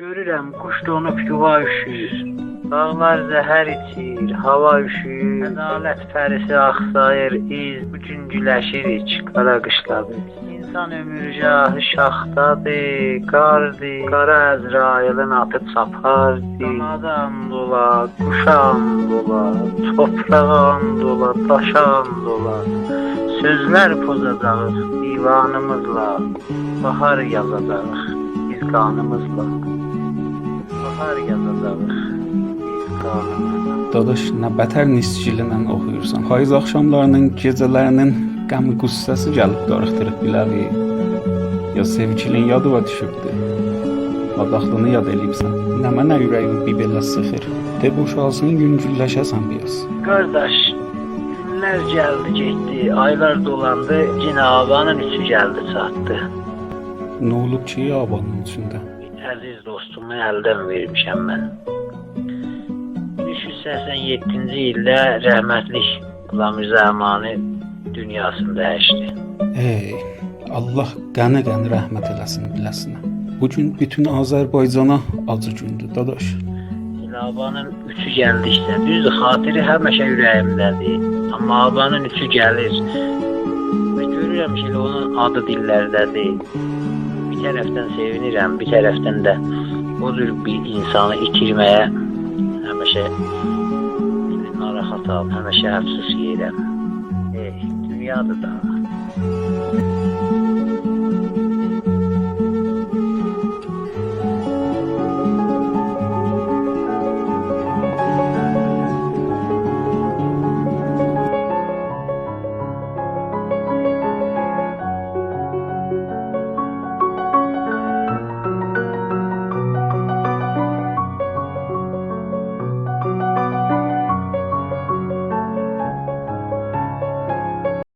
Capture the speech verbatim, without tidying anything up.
گؤرورم، قوش دونوب یووا اوشویور. داغلار زهر ایچیر، هاوا اوشویور. عدالت پریسی آخساییر، ایز بو گون گولشیریک قارا قیشلا بیز. اینسان عؤمورگاهی شاختادیر، قاردیر. قارا عزرائیلین آتیب چاپاردی. دانا دا آند اولا، قوشا آند اولا، توپراغا آند اولا، داشا آند اولا. سؤزلر پوزاجاغیق دیوانیمیزلا. باهار یازاجاغیق بیز قانیمیزلا. باهار یازاجاغیق بیز قانیمیزلا. داداش، نه بتر نیسگیلینن اوخویورسان. پاییز آخشاملاری‌نین، گئجه‌لری‌نین غم و غصه‌سی گلیب داریخدیریب بیله‌وی؟ یا سئوگیلین یادیوا دوشوبدو؟ آداخلینی یاد ائله‌ییبسن؟ نمنه اوره‌یین بیر بئله سیخیر؟ دئ بوشالسین، یونگوللشه‌سن بیر آز. قارداش، گونلر گلدی گئتدی، آیلار دولاندی، یئنه آبانین اوچو گلدی چاتدی. نه اولوب کی آبانین اوچونده؟ عزیز دوستومو الدن وئرمیشم من. مین اوچ یوز سکسن یئددینجی ایلده رحمتلیک غلامرضا امانی دونیاسینی دییشدی. ای، الله غنی غنی رحمت ائله‌سین بیله‌سینه. بو گون بوتون آذربایجانا آجی گوندور، داداش. ائله آبانین اوچو گلدیکده، دوزدور، خاطیری همیشه اوره‌ییمده‌دیر. آمما آبانین اوچو گلیر و گؤرورم کی، ائله اونون آدی دیللرده‌دیر. بیر طرفدن سئوینیرم، بیر طرفدن ده او جور بیر اینسانی ایتیرمه‌یه همیشه ناراحاتام، همیشه افسوس یئییرم. ائه، دونیادیر دا.